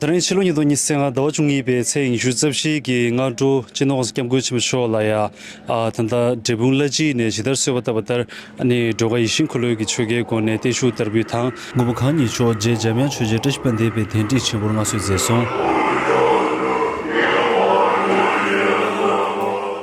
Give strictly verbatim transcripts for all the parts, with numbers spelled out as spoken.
ད་རིང་ཕྱི་ལོ་ཉིས་སྟོང་ཉི་ཤུ་རྩ་ལྔ་ཟླ་བ་བཅུ་གཉིས་པའི་ཚེས་ཉི་ཤུ་རྩ་བཞི་གི་སྔ་དྲོ་སྤྱི་ནོར་༸གོང་ས་༸སྐྱབས་མགོན་ཆེན་པོ་མཆོག་ལ་ཡ། ཨ། ད་ལྟ་འབྲས་སྤུངས་བླ་སྤྱི་ནས་ཇི་ལྟར་གསོལ་བ་བཏབ་པ་ལྟར། ཨ་ནི་སྒྲོལ་དཀར་ཡིད་བཞིན་འཁོར་ལོའི་གི་ཆོ་གའི་སྒོ་ནས་བརྟན་བཞུགས་བསྟར་འབུལ་དང་། མགོན་པོ་གང་ཉིད་མཆོག་རྗེ་འཇམ་དབྱངས་ཆོས་རྗེ་བཀྲ་ཤིས་དཔལ་ལྡན་པའི་གདན་ཁྲི་ཆེན་པོར་མངའ་གསོལ་མཛད་སོང་།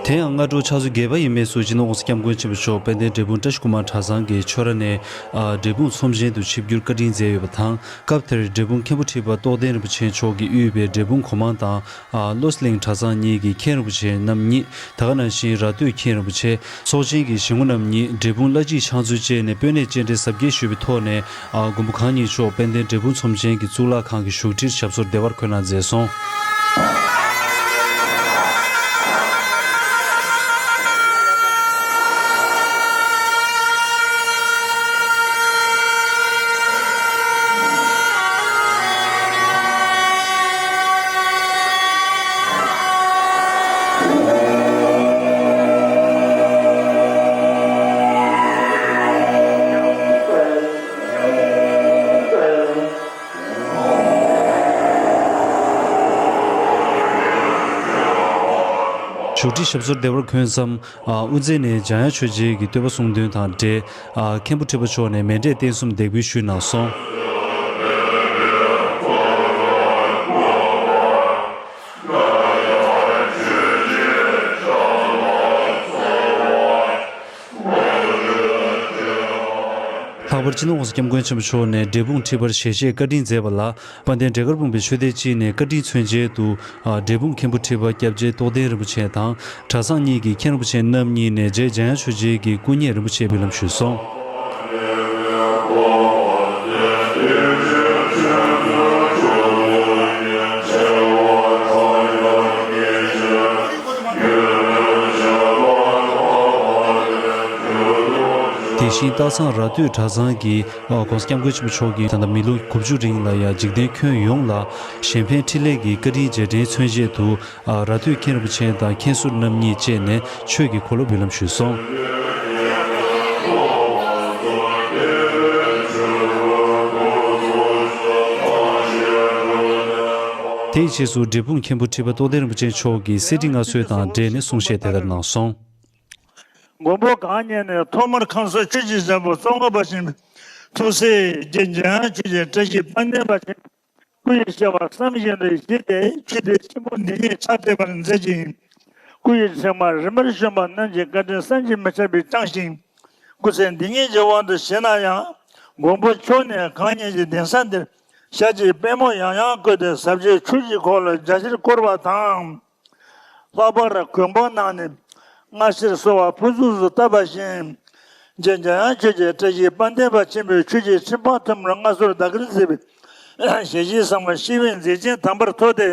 དེ་ཡང་སྔ་དྲོ་ཕྱག་ཚོད་བརྒྱད་པ་ཡས་མས་སུ་སྤྱི་ནོར་༸གོང་ས་༸སྐྱབས་མགོན་ཆེན་པོ་མཆོག་དཔལ་ལྡན་འབྲས་སྤུངས་བཀྲ་ཤིས་སྒོ་མང་གྲྭ་ཚང་གི་ཆོས་ར་ནས། ཨ། འབྲས་སྤུངས་ཚོམས་ཆེན་དུ་ཆིབས་བསྒྱུར་བཀའ་དྲིན་མཛད་ཡོད་པ་དང་། སྐབས་དེར་འབྲས་སྤུངས་མཁན་པོ་ཁྲི་པ་རྟོགས་ལྡན་རིན་པོ་ཆེ་མཆོག་གིས་དབུས་པའི་འབྲས་སྤུངས་གོང་མ་དང་། ཨ། བློ་གླིང་གྲྭ་ཚང་གཉིས་ཀྱི་མཁན་རིན་པོ་ཆེ་རྣམ་གཉིས། ད་ག་ནང་བཞིན་ར་སྟོད་མཁན་རིན་པོ་ཆེ། ཚོགས་ཆེན་གྱི་གཞིས་འགོ་རྣམ་གཉིས། འབྲས་སྤུངས་བླ་སྤྱིའི་ཕྱག་མཛོད་བཅས་ནས་དཔོན་གནས་སྤྱན་འདྲེན་གཟབ་རྒྱས་ཞུས་པའི་ཐོག་ནས། ཨ། མགོན་པོ་གང་ཉིད་མཆོག་དཔལ་ལྡན་འབྲས་སྤུངས་ཚོམས་ཆེན་གྱི་གཙུག་ལག་ཁང་གི་བཞུགས་ཁྲིར་ཞབས་སོར་བདེ་བར་འཁོད་གནང་མཛད་སོང་། བཞུགས་ཁྲིར་ཞབས་སོར་བདེ་བར་འཁོད་མཚམས། ཨ། དབུ་མཛད་ནས་འཇམ་དབྱངས་ཆོས་རྗེ་གི་བསྟོད་པ་གསུང་འདོན་དང་འབྲེལ། ཨ། མཁན་པོ་ཁྲི་པ་མཆོག་ནས་མཎྜལ་རྟེན་གསུམ་འདེགས་འབུལ་ཞུས་གནང་སོང་། ལྷག་པར་སྤྱི་ནོར་༸གོང་ས་༸སྐྱབས་མགོན་ཆེན་པོ་མཆོག་ནས་འབྲས་སྤུངས་ཁྲི་པར་ཞལ་བཞེས་བཀའ་དྲིན་མཛད་པ་ལ། དཔལ་ལྡན་འབྲས་དཀར་སྤུངས་པའི་ཆོས་སྡེ་སྤྱི་ནས་བཀའ་དྲིན་མཚོན་བྱེད་དུ། ཨ། འབྲས་སྤུངས་མཁན་པོ་ཁྲི་པ་སྐྱབས་རྗེ་རྟོགས་ལྡན་རིན་པོ་ཆེ་དང་། གྲྭ་ཚང་གཉིས་ཀྱི་མཁན་རིན་པོ་ཆེ་རྣམ་གཉིས་ནས་རྗེ་འཇམ་དབྱངས་ཆོས་རྗེ་གི་སྐུ་བརྙན་རིན་པོ་ཆེ་འབུལ་ལམ་ཞུས་སོང་། དེ་བཞིན་སྟག་ཚང་ར་སྟོད་གྲྭ་ཚང་གིས། ཨ། ༸གོང་ས་༸སྐྱབས་མགོན་ཆེན་པོ་མཆོག་གིས་ད་ལྟ་མི་ལོ་དགུ་བཅུ་རིང་ལ་ཡང་འཇིག་རྟེན་ཁྱོན་ཡོངས་ལ་གཞན་ཕན་འཕྲིན་ལས་ཀྱི་བཀའ་དྲིན་རྗེས་དྲན་མཚོན་བྱེད་དུ། ཨ། ར་སྟོད་མཁན་རིན་པོ་ཆེ་དང་མཁན་ཟུར་རྣམ་གཉིས་བཅས་ནས་ཆོས་ཀྱི་འཁོར་ལོ་འབུལ་ལམ་ཞུས་སོང་། དེའི་རྗེས་སུ་འབྲས་སྤུངས་མཁན་པོ་ཁྲི་པ་རྟོགས་ལྡན་རིན་པོ་ཆེ་མཆོག་གིས་གསེར་ཁྲི་མངའ་གསོལ་དང་འབྲེལ་ནས་གསུང་བཤད་དེ་ལྟར་གནང་སོང་། མགོན་པོ་གང་ཉིད་ནས་ཐོག་མར་ཁམས་གསུམ་ཆོས་ཀྱི་རྒྱལ་པོ་ཙོང་ཁ་པ་ཆེན་པོའི་ཐུགས་སྲས་རྗེ་འཇམ་དབྱངས་ཆོས་རྗེ་བཀྲ་ཤིས་དཔལ་ལྡན་པ་ཆེན་པོ་སྐུ་ཡི་བྱ་བ་བསམ་བཞིན་དུ་ཞི་སྟེ་ཆོས་སྡེ་ཆེན་པོ་འདི་ཉིད་ཕྱག་བྲིས་པར་མཛད་ཅིང་། སྐུ་ཡི་ཕྲེང་བ་རིམ་པར་བྱོན་པ་རྣམས་ཀྱི་བཀའ་དྲིན་བསམ་གྱིས་མི་ཁྱབ་པས་བསྐྱངས་ཤིང་། སྐུ་ཚེ་འདི་ཉིད་ཀྱི་དབང་དུ་བྱས་ན་ཡང་། མགོན་པོ་མཆོག་ནས་གང་ཉིད་ཀྱི་གདན་ས་འདིར་ཞལ་གྱི་པད་མོ་ཡང་ཡང་བཀོད་དེ་ཟབ་རྒྱས་ཆོས་ཀྱི་འཁོར་ལོ་རྒྱ་ཆེར་བསྐོར་བ་དང་། ལྷག་པར་གོས་འབངས་རྣམས་ནི་སྔར་ཕྱིར་གསོལ་བ་ཕུར་ཚུགས་སུ་བཏབ་པ་བཞིན། རྗེ་འཇམ་དབྱངས་ཆོས་ཀྱི་བཀྲ་ཤིས་དཔལ་ལྡན་པ་ཆེན་པོའི་ཆོས་ཀྱི་ཁྲི་འཕང་མཐོན་པོར་མངའ་གསོལ་བདག་གིར་མཛད་པའི་ཞལ་བཞེས་གསང་བ་ཤེས་ཡོན་མཛེས་ཆེན་དམ་པར་ཐོབ་སྟེ།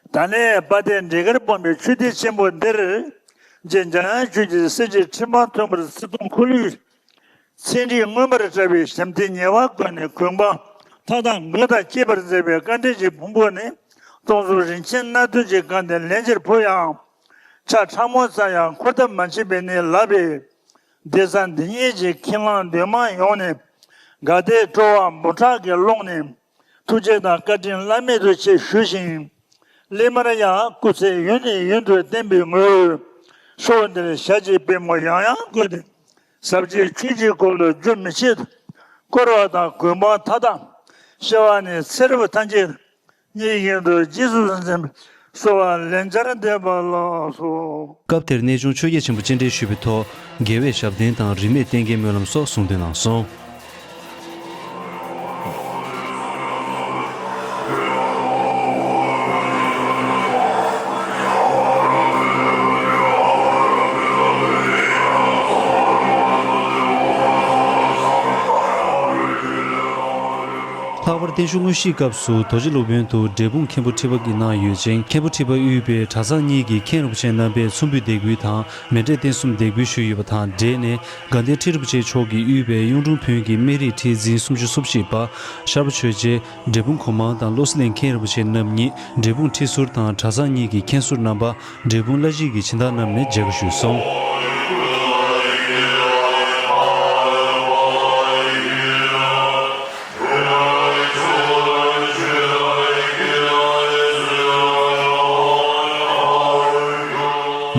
ད་ལན་དཔལ་ལྡན་འབྲས་དཀར་སྤུངས་པའི་ཆོས་སྡེ་ཆེན་པོ་འདིར། རྗེ་འཇམ་དབྱངས་ཆོས་ཀྱི་གསེར་གྱི་ཁྲི་འཕང་མཐོན་པོར་ཚིག་སྟོང་འཁོར་ལོའི་ཚེ་འདི་མངོན་པར་བཀྲ་བའི་ཞབས་མཐིལ་ཉེ་བར་བཀོད་ནས་གོས་འབངས་མཐའ་དག་མགོན་དང་བཅས་པར་མཛད་པའི་བཀའ་དྲིན་གྱི་ཕུང་པོ་ནི། སྟོང་གཟུགས་རིན་ཆེན་སྣ་བདུན་གྱིས་གང་སྟེ་ལན་ཅིག་ཕུལ་ཡང་། ཆ་ཕྲ་མོ་ཙམ་ཡང་འཁོར་ཐབས་མ་མཆིས་པས་ནི་ལགས་པས། སྡེ་ཚན་འདི་ཉིད་ཀྱི་ཁས་བླངས་འདུས་མང་ཡོངས་ནས། དགའ་དད་སྤྲོ་བ་འབུམ་ཕྲག་གི་ཀློང་ནས། ཐུགས་རྗེ་དང་བཀའ་དྲིན་བླ་མེད་དུ་ཆེ་ཞུ་ཞིང་། སླད་མར་ཡང་སྐུ་ཚེ་ཡུན་ནས་ཡུན་དུ་བརྟན་པའི་དངོས། ཕྱོགས་འདིར་ཞལ་གྱི་པད་མོ་ཡང་ཡང་བཀོད་དེ། ཟབ་རྒྱས་ཆོས་ཀྱི་འཁོར་ལོ་རྒྱུན་མི་ཆད་དུ་བསྐོར་བ་དང་། གོས་འབངས་མཐའ་དག་སྐྱེ་བ་ནས་ཚེ་རབས་ཐམས་ཅད་དུ་བརྙེས་བཞིན་དུ་རྗེས་སུ་འཛིན་པའི་གསོལ་བ་ལན་བརྒྱར་འདེབས་པ་ལགས་སོ། སྐབས་དེར་གནས་ཆུང་ཆོས་རྒྱལ་ཆེན་པོ་སྤྱན་འདྲེན་ཞུས་པའི་ཐོག་རྒྱལ་བའི་ཞབས་བརྟན་དང་རིས་མེད་རྟེན་སྐལ་སྨོན་ལམ་སོགས་གསུང་འདོན་གནང་སོང་། ལྷག་པར་བརྟན་བཞུགས་དངོས་གཞིའི་སྐབས་སུ་རྡོ་རྗེ་སློབ་དཔོན་དུ་འབྲས་སྤུངས་མཁན་པོ་ཁྲི་པ་གིས་གནང་ཡོད་ཅིང་། མཁན་པོ་ཁྲི་པ་དབུས་པའི་གྲྭ་ཚང་གཉིས་ཀྱི་མཁན་རིན་པོ་ཆེ་རྣམ་པས་མཚམས་འབུལ་འདེགས་འབུལ་དང་མཎྜལ་རྟེན་གསུམ་འདེགས་འབུལ་ཞུས་ཡོད་པ་དང་འབྲེལ་ནས། དགའ་ལྡན་ཁྲི་རིན་པོ་ཆེ་མཆོག་གིས་དབུས་པའི་གཡུང་དྲུང་བོན་གྱི་སྨན་རིའི་ཁྲི་འཛིན་སུམ་ཅུ་སོ་བཞི་པ་ཤར་པ་ཆོས་རྗེ། འབྲས་སྤུངས་གོང་མ་དང་བློ་གླིང་མཁན་རིན་པོ་ཆེ་རྣམ་གཉིས། འབྲས་སྤུངས་ཁྲི་ཟུར་དང་གྲྭ་ཚང་གཉིས་ཀྱི་མཁན་ཟུར་རྣམ་པ། འབྲས་སྤུངས་བླ་སྤྱི་གི་སྦྱིན་བདག་རྣམས་ནས་མཇལ་ཁ་ཞུས་སོང་།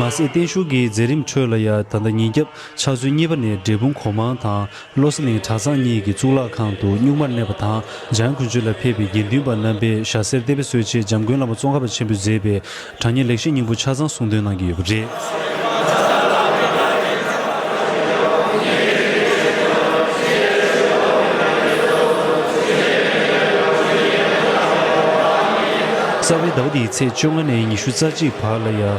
ལྷ་སའི་བརྟན་བཞུགས་ཀྱི་མཛད་རིམ་ཁྲོད་ལ་ཡང་ད་ལྟ་ཉིན་རྒྱབ་ཕྱག་ཚོད་གཉིས་པ་ནས་འབྲས་སྤུངས་གོ་མང་དང་བློ་གསལ་གླིང་གྲྭ་ཚང་གཉིས་ཀྱི་གཙུག་ལག་ཁང་དུ་གཉུག་མར་གནས་པ་དང་འཇམ་དབྱངས་དཀོན་མཆོག་ལ་ཕེབས་པའི་དགེ་འདུན་པ་རྣམ་པས་ཞྭ་སེར་བསྟན་པའི་སྲོལ་འབྱེད་འཇམ་མགོན་བླ་མ་ཙོང་ཁ་པ་ཆེན་པོས་མཛད་པའི་དྲང་ངེས་ལེགས་བཤད་སྙིང་པོ་ཆ་ཚང་གསུང་འདོན་གནང་གི་ཡོད་པ་རེད། གསར་པའི་ཟླ་བ་འདིའི་ཚེས་བཅོ་ལྔ་ནས་ཉི་ཤུ་རྩ་གཅིག་བར་ལ་ཡང་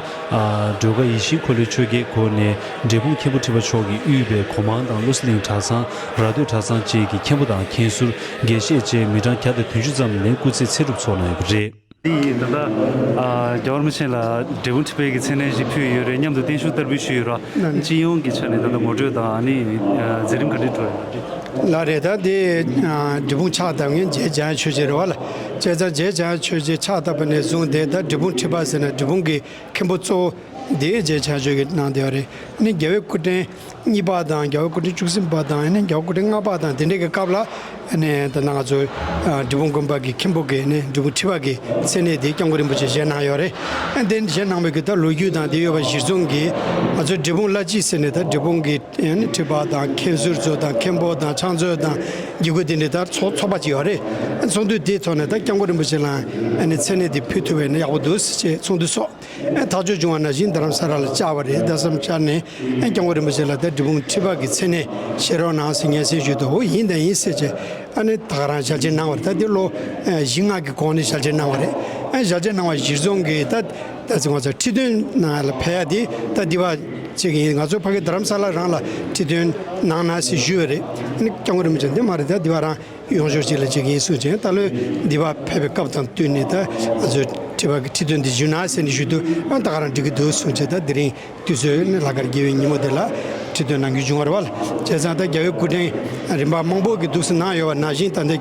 སྒྲོལ་དཀར་ཡིད་བཞིན་འཁོར་ལོའི་ཆོས་རྒྱལ་སྒོ་ནས་འབྲས་སྤུངས་མཁན་པོ་ཁྲི་པ་མཆོག་གིས་དབུས་པའི་གོ་མང་དང་བློ་གསལ་གླིང་གྲྭ་ཚང་ར་སྟོད་གྲྭ་ཚང་བཅས་ཀྱི་མཁན་པོ་དང་མཁན་ཟུར་དགེ་བཤེས་བཅས་མི་གྲངས་བརྒྱ་དང་བདུན་ཅུ་ཙམ་ལས་སྐུ་ཚེ་ཚེ་སྒྲུབ་ཚོགས་གནང་ཡོད་པ་རེད། འདི་ཡིས་ད་ལྟ་རྒྱལ་བ་རིན་པོ་ཆེ་ལ་འབྲས་སྤུངས་ཁྲི་པའི་གི་མཚན་གནས་ཞིག་ཕུལ་ཡོད་རེད། མཉམ་དུ་བརྟན་བཞུགས་བསྟར་འབུལ་ཞུས་ཡོད་ར། སྤྱི་ཡོངས་ཀྱི་ཆ་ནས་ད་ལྟ་ངོ་སྤྲོད་དང་ཨ་ནི་མཛད་རིམ་ག་འདྲ་འགྲོ་ཡོད་རེད། ལགས་རེད། ད་འདི་འབྲས་སྤུངས་ཕྱག་བཏབ་མཁན་རྗེ་འཇམ་དབྱངས་ཆོས་རྗེ་རེད་བ་ལ། བྱས་ཙང་རྗེ་འཇམ་དབྱངས་ཆོས་རྗེ་ཕྱག་བཏབ་པ་ནས་བཟུང་སྟེ་ད་འབྲས་སྤུངས་ཁྲི་པ་ཟེར་ན་འབྲས་སྤུངས་ཀྱི་མཁན་པོ་གཙོ་བོ་འདི་རྗེ་འཇམ་དབྱངས་ཆོས་ཀྱིས་གནང་བསྡད་ཡོད་རེད། ཨ་ནི་རྒྱལ་བའི་སྐུ་ཕྲེང་གཉིས་པ་དང་རྒྱལ་བའི་སྐུ་ཕྲེང་བཅུ་གསུམ་པ་དང་ཨ་ནི་རྒྱལ་བའི་སྐུ་ཕྲེང་ལྔ་པ་དང་དེ་འདྲའི་གི་སྐབས་ལ་ཨ་ནི་ད་ལྟ་ང་ཚོ་འབྲས་སྤུངས་དགོན་པ་གི་མཁན་པོ་གི་ཨ་ནི་འབྲས་སྤུངས་ཁྲི་པ་གི་མཚན་གནས་དེ་སྐྱབས་མགོན་རིན་པོ་ཆེས་བཞེས་གནང་ཡོད་རེད། ཨ་ནི་དེ་བཞེས་གནང་བའི་གི་ད་ལོ་རྒྱུས་དང་དེ་ཡོད་པ་གཞིར་བཟུང་གིས་ང་ཚོ་འབྲས་སྤུངས་བླ་སྤྱི་ཟེར་ནས་ད་འབྲས་སྤུངས་གི་ཨ་ནི་ཁྲི་པ་དང་མཁན་ཟུར་ཚོ་དང་མཁན་པོ་དང་ཕྱག་མཛོད་དང་དགེ་བསྐོས་དེ་འདྲའི་ད་ཚོགས་ཚོགས་པ་ཅིག་ཡོད་རེད། ཨ་ནི་ཚོགས་འདུ་དེའི་ཐོག་ནས་ད་སྐྱབས་མགོན་རིན་པོ་ཆེ་ལ་ཨ་ནི་མཚན་གནས་དེ་ཕུལ་ཐུབ་པ་ཡིན་ན་ཡག་པོ་འདུག་ཟེར་བྱས་ཚོགས་འདུ་ཚོགས། ཐག་གཅོད་བྱུང་བ་ནང་བཞིན་རྡ་རམ་ས་ར་ལ་བཅར་བ་རེད། རྡ་རམ་ས་ལ་བཅར་ནས་ཨ་སྐྱབས་མགོན་རིན་པོ་ཆེ་ལ་ད་འབྲས་སྤུངས་ཁྲི་པ་གི་མཚན་གནས་བཞེས་རོགས་གནང་ཟེར་སྙན་སེང་ཞུས་འདུག་འོ་ཡིན་དང་ཡིན་ཟེར་བྱས་ཨ་ནི་ད་ག་རང་ཞལ་བྱེད་གནང་བ་རེད། ད་འདི་ལོ་བཞི་ལྔ་གི་གོང་ནས་ཞལ་བྱེད་གནང་བ་རེད། ཨ་ཞལ་བྱེད་གནང་བ་གཞིར་བཟུང་གིས་ད་ད་ཅི་ང་ཚོ་ཁྲི་སྟོན་གནང་ཡ་ལ་ཕེབས་ཡ་དེ་ད་འདི་བ་ཅིག་ཡིན། ང་ཚོ་ཕ་གི་རྡ་རམ་ས་ལ་རང་ལ་ཁྲི་སྟོན་གནང་ན་ཟེར་ཞུས་པ་རེད། ཨ་ནི་སྐྱབས་མགོན་རིན་པོ་ཆེ་འདི་མ་རེད། ད་འདི་བ་རང་ཡོང་ཆོག་ཅིག་ལ་ཅིག་ཡིན་གསུངས་བྱས་ད་ལོའི་འདི་བ་ཕེབས་པའི་སྐབས་དང་བསྟུན་ནས་ད་ང་ཚོས་ཁྲི་པ་གི་ཁྲི་སྟོན་འདི་ཞུས་ན་ཟེར་ནས་ཞུས་དུས་ཨ་ད་ག་རང་འགྲིག་གི་འདུག་གསུངས་བྱས་ད་དེ་རིང་དུས་ཚོད་ནི་ལྷག་དཀར་དགེ་བའི་ཉིན་མོ་དེ་ལ་ཁྲི་སྟོན་གནང་རྒྱུ་བྱུང་བ་རེད་བ་ལ། བྱས་ཙང་ད་རྒྱལ་བའི་སྐུ་ཕྲེང་རིམ་པ་མང་པོ་གི་འདུག་སེ་གནང་ཡོད་པ་ནང་བཞིན་ད་ལྟ་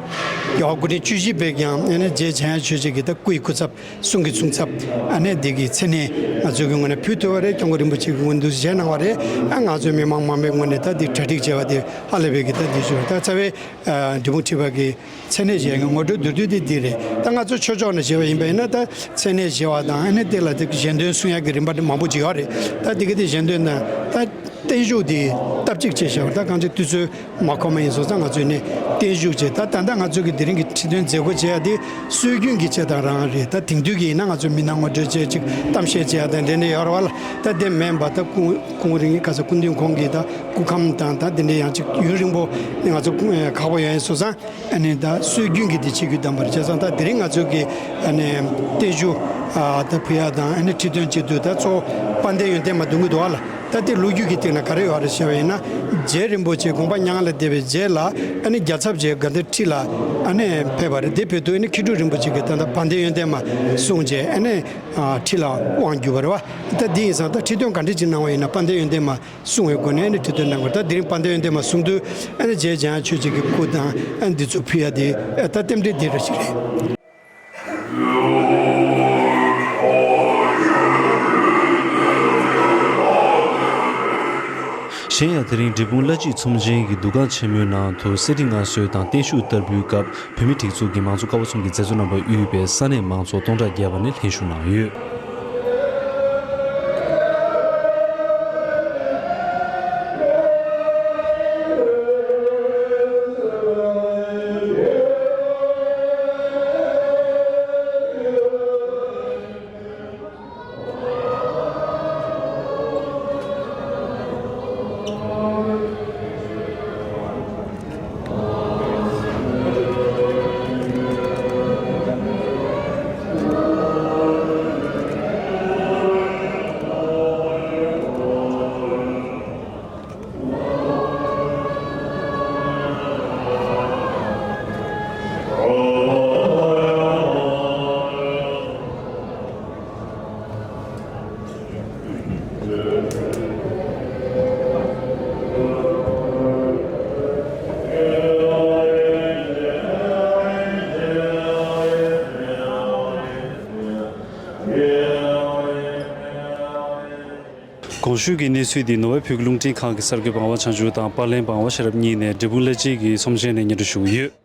རྒྱལ་བ་སྐུ་ཕྲེང་བཅུ་བཞི་པས་ཀྱང་ཨ་ནི་རྗེ་འཇམ་དབྱངས་ཆོས་རྗེ་གི་ད་སྐུ་ཡི་སྐུ་ཚབ་གསུང་གི་གསུང་ཚབ་ཨ་ནི་འདི་གི་མཚན་གནས་ང་ཚོ་གི་ངོས་ནས་ཕུལ་ཐུབ་པ་རེད། སྐྱབས་མགོན་རིན་པོ་ཆེ་གི་ངོས་ནས་འདུག་སེ་བཞེས་གནང་བ་རེད། ཨ་ང་ཚོའི་མི་མང་མང་པོའི་ངོས་ནས་ད་འདི་གྲ་སྒྲིག་བྱས་པ་དེ་ཧ་ལས་པའི་གི་ད་འདི་བྱུང་། ད་རྩ་བའི་འབྲས་སྤུངས་ཁྲི་པ་གི་མཚན་གནས་བཞེས་ཀྱི་ངོ་སྤྲོད་མདོར་བསྡུས་དེ་འདི་རེད། ད་ང་ཚོ་ཆོས་ཕྱོགས་ནས་བྱས་པ་ཡིན་པ་ཡིན་ན་ད་མཚན་གནས་བཞེས་པ་དང་ཨ་ནི་དེ་ལ་དེ་ཞལ་འདོན་གསུང་ཡག་གི་རིམ་པ་དེ་མང་པོ་ཅིག་ཡོད་རེད། ད་དེ་ག་དེ་ཞལ་འདོན་དང་ད་བརྟན་བཞུགས་དེ་སྟབས་གཅིག་བྱས་བཞག་ད་གང་ཅི་དུས་ཚོད་མ་ཁོམ་པ་ཡིན་སོང་ཙང་ང་ཚོས་ནི་བརྟན་བཞུགས་བྱས། ད་ད་ལྟ་ང་ཚོ་གི་དེ་རིང་གི་ཁྲི་སྟོན་མཛད་སྒོ་བྱེད་ཡ་དེ་སྲོལ་རྒྱུན་གྱི་བྱེད་སྟངས་རང་རེད། ད་དེང་དུས་ཀྱི་ཡིན་ན་ང་ཚོ་མི་སྣ་ངོ་སྤྲོད་བྱས་ཅིག་གཏམ་བཤད་བྱེད་ཡ་དང་དེ་འདྲ་ཡོད་རེད་བ་ལ། ད་དེ་མིན་པ་ད་སྐུ་སྐུ་ངོ་རིང་གི་ཁ་ས་སྐུ་མདུན་ཁོང་གི་ད་སྐུ་ཁམས་དང་ད་དེ་འདྲ་ཡང་ཅིག་ཡུན་རིང་པོ་ནི་ང་ཚོ་ཁག་པོ་ཡོད་ཡིན་སོང་ཙང་། ཨ་ནི་ད་སྲོལ་རྒྱུན་གྱི་དེ་བྱེད་རྒྱུ་དམ་པར་བྱས་ཙང་ད་དེ་རིང་ང་ཚོ་གི་ཨ་ནི་བརྟན་བཞུགས་ཨ་ད་ཕུལ་ཡ་དང་ཨ་ནི་ཁྲི་སྟོན་བྱེད་དུས་ད་གཙོ་བོ་དཔལ་ལྡན་ཡོན་ཏན་མ་འདོན་གྱི་འདུག་བ་ལ། ད་དེ་ལོ་རྒྱུས་ཀྱི་སྟེང་ན་ག་རེ་ཡོད་རེད་ཟེར་བ་ཡིན་ན། རྗེ་རིན་པོ་ཆེ་དགོངས་པ་མྱ་ངན་ལས་འདས་པའི་རྗེས་ལ་ཨ་ནི་རྒྱལ་ཚབ་རྗེ་དགའ་ལྡན་ཁྲི་ལ་ཨ་ནི་ཕེབས་པ་རེད། དེ་ཕེབས་དུས་ཨ་ནི་མཁས་གྲུབ་རིན་པོ་ཆེ་གིས་ད་ལྟ་དཔལ་ལྡན་ཡོན་ཏན་མ་གསུངས་རྗེས་ཨ་ནི་ཨ་ཁྲི་ལ་དབང་བསྒྱུར་བ་རེད་བ། ད་དེ་ཡིན་ཙང་ད་ཁྲི་སྟོན་ག་འདྲ་ཅིག་གནང་བ་ཡིན་ན་དཔལ་ལྡན་ཡོན་ཏན་མ་གསུང་བའི་སྒོ་ནས་ཨ་ནི་ཁྲི་སྟོན་གནང་དགོས། ད་དེ་རིང་དཔལ་ལྡན་ཡོན་ཏན་མ་གསུང་དུས་ཨ་ནི་རྗེ་འཇམ་དབྱངས་ཆོས་རྗེ་གི་སྐུ་དང་ཨ་ནི་འདི་ཚོ་ཕུལ་ཡ་དེ་ཨ་ད་རྟེན་འབྲེལ་འདི་འདྲ་ཞིག་རེད། གཞན་ཡང་དེ་རིང་འབྲས་སྤུངས་བླ་སྤྱིའི་ཚོམས་ཆེན་གྱི་འདུ་ཁང་ཆེན་མོའི་ནང་དུ་གསེར་ཁྲི་མངའ་གསོལ་དང་བརྟན་བཞུགས་བསྟར་འབུལ་སྐབས་བོད་མིའི་སྒྲིག་འཛུགས་ཀྱི་མང་གཙོ་ཀ་བ་ཚང་གི་མཛད་གཙོ་རྣམ་པ་དབུས་པའི་ས་གནས་མང་ཚོགས་སྟོང་ཕྲག་བརྒལ་བ་ནས་ལྷན་ཞུགས་གནང་ཡོད། གོང་ཞུས་ཀྱི་གནས་ཚུལ་འདི་ནོར་ཝེ་བོད་ཀྱི་རླུང་འཕྲིན་ཁང་གི་གསར་འགོད་པ་ངག་དབང་བྱང་ཆུབ་དང་པར་ལེན་པ་ངག་དབང་ཤེས་རབ་གཉིས་ནས་འབྲས་སྤུངས་བླ་སྤྱི་གི་ཚོམས་ཆེན་ནས་སྙན་སྒྲོན་ཞུ་གི་ཡོད།